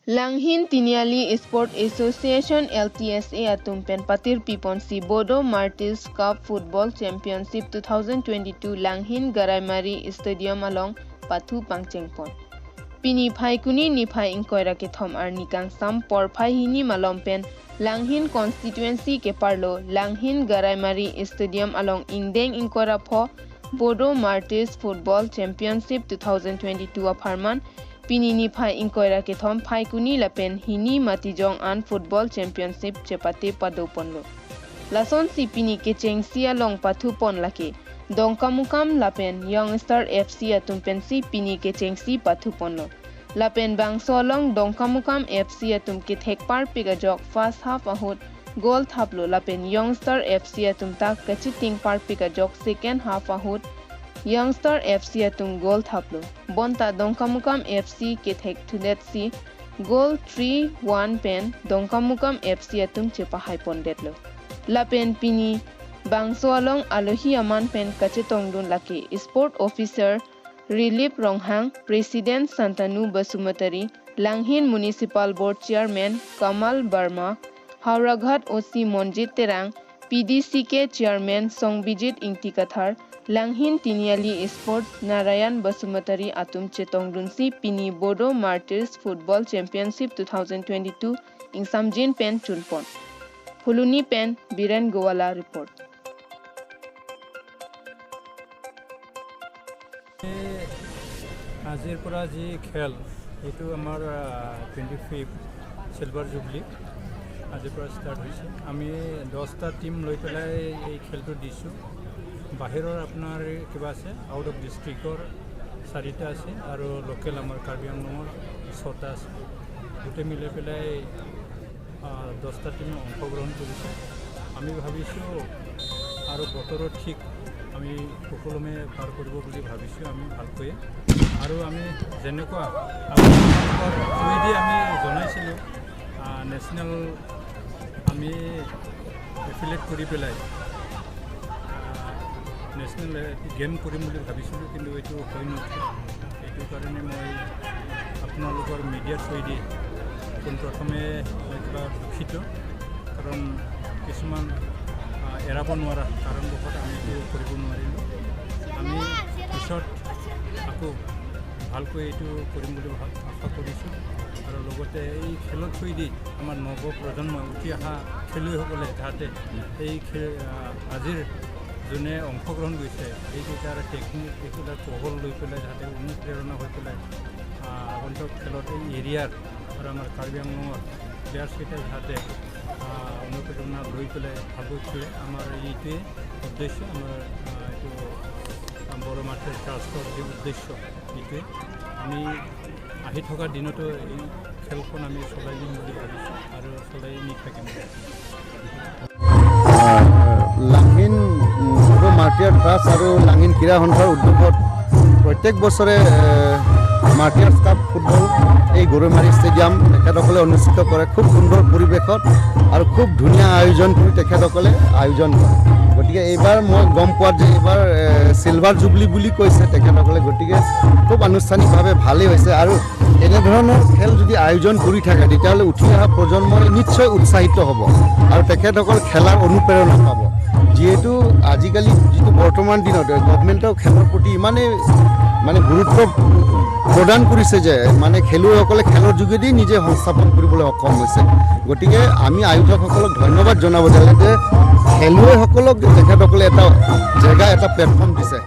Langhin Tiniali Sport Association LTSA atum pen patir pipon si Bodo Martyrs Cup Football Championship 2022 Langhin Garaimari Stadium along Pathu Pangchengpon. Pini phai kuni ni phai ingkoira ke thom ar nikang sam por phai hini malom pen Langhin constituency ke parlo Langhin Garaimari Stadium along Ingdeng ingkora pho Bodo Martyrs Football Championship 2022 a farman Pini ni phai ingkoira ke thom phai kuni lapen hini matijong an football championship chepate padoponlo. Lason si pini ke chengsi along pathu pon lake dongkamukam lapen Youngstar FC atum si pini ke chengsi pathu ponlo. Lapen bangso along dongkamukam FC atum ke thekpar pigajok first half ahut goal thaplo lapen Youngstar FC atum ta kachiting par pigajok second half ahut Youngstar FC atum goal thaplo. Bonta Dongkamukam FC ke thek thulet si goal 3-1 pen Dongkamukam FC atum chepa haipon detlo. Lapen pini bangso along alohi aman pen kachetongdun lake Sport Officer Relief Ronghang, President Santanu Basumatari, Langhin Municipal Board Chairman Kamal Barma, Howraghat OC Monjit Terang, PDCK Chairman Songbijit Ingtikathar, Langhin Tiniali Sports Narayan Basumatari atum chetongdun si pini Bodo Martyrs Football Championship 2022 ingsamjin pen chunpon. Phuluni pen Biren Gowala report. আজিৰ পৰা যি খেল এইটো আমাৰ 25 silver jubilee আজিৰ পৰা start হৈছে। আমি 10টা টিম লৈ পেলাই এই খেলটো দিছোঁ। বাহিৰৰ আপোনাৰ কিবা আছে, আউট অফ ডিষ্ট্ৰিক্টৰ 4টা আছে আৰু লোকেল আমাৰ কাৰ্বি আংলঙৰ 6টা আছে। গোটেই মিলাই পেলাই 10টা টিমে অংশগ্ৰহণ কৰিছে। আমি ভাবিছোঁ আৰু বতৰো ঠিক আমি সুকলমে পাৰ কৰিব বুলি ভাবিছোঁ আমি ভালকৈয়ে। আৰু আমি যেনেকুৱা আপোনালোকৰ থ্ৰুৱেদি আমি জনাইছিলোঁ নেশ্যনেল আমি এফিলেট কৰি পেলাই নেশ্যনেল গেম কৰিম বুলি ভাবিছিলোঁ, কিন্তু এইটো হৈ নুঠিল। এইটো কাৰণে মই আপোনালোকৰ মিডিয়াৰ থ্ৰুৱেদি পোনপ্ৰথমে মই কিবা দুখিত, কাৰণ কিছুমান এৰাব নোৱাৰা কাৰণবশত আমি এইটো কৰিব নোৱাৰিলোঁ। আমি পিছত আকৌ ভালকৈ এইটো কৰিম বুলি আশা কৰিছোঁ। আৰু লগতে এই খেলৰ থ্ৰুৱেদি আমাৰ নৱপ্ৰজন্ম উঠি অহা খেলুৱৈসকলে যাতে এই আজিৰ যোনে অংশগ্ৰহণ কৰিছে এইকেইটাৰ টেকনিক এইকেইটাৰ কৌশল লৈ পেলাই যাতে অনুপ্ৰেৰণা হৈ পেলাই আগন্তুক খেলত এই এৰিয়াৰ আৰু আমাৰ কাৰ্বি আংলঙৰ প্লেয়াৰ্ছকেইটাই যাতে অনুপ্ৰেৰণা লৈ পেলাই ভালকৈ খেলে, আমাৰ এইটোৱে উদ্দেশ্য। আমাৰ এইটো বড়ো মাৰ্টিয়াৰ ট্ৰাষ্টৰ যি উদ্দেশ্য এইটোৱে। আমি আহি থকা দিনতো এই খেলখন আমি চলাই নিম বুলি ভাবিছোঁ আৰু চলাই নি থাকিম। লাংহিন বড়ো মাৰ্টিয়াৰ ট্ৰাষ্ট আৰু লাংহিন ক্ৰীড়া সন্থাৰ উদ্যোগত প্ৰত্যেক বছৰে মাৰ্টিয়াৰ্ছ কাপ ফুটবল এই গৰৈমাৰী ষ্টেডিয়াম তেখেতসকলে অনুষ্ঠিত কৰে খুব সুন্দৰ পৰিৱেশত আৰু খুব ধুনীয়া আয়োজন কৰি তেখেতসকলে আয়োজন কৰে। গতিকে এইবাৰ মই গম পোৱাত যে এইবাৰ চিলভাৰ জুবলি বুলি কৈছে তেখেতসকলে, গতিকে খুব আনুষ্ঠানিকভাৱে ভালেই হৈছে। আৰু এনেধৰণৰ খেল যদি আয়োজন কৰি থাকে তেতিয়াহ'লে উঠি অহা প্ৰজন্মই নিশ্চয় উৎসাহিত হ'ব আৰু তেখেতসকল খেলাৰ অনুপ্ৰেৰণা পাব। যিহেতু আজিকালি যিটো বৰ্তমান দিনত গভমেণ্টৰ খেলৰ প্ৰতি ইমানেই মানে গুৰুত্ব প্ৰদান কৰিছে যে মানে খেলুৱৈসকলে খেলৰ যোগেদি নিজে সংস্থাপন কৰিবলৈ সক্ষম হৈছে। গতিকে আমি আয়োজকসকলক ধন্যবাদ জনাব লাগে যে খেলুৱৈসকলক তেখেতসকলে এটা জেগা, এটা প্লেটফৰ্ম দিছে।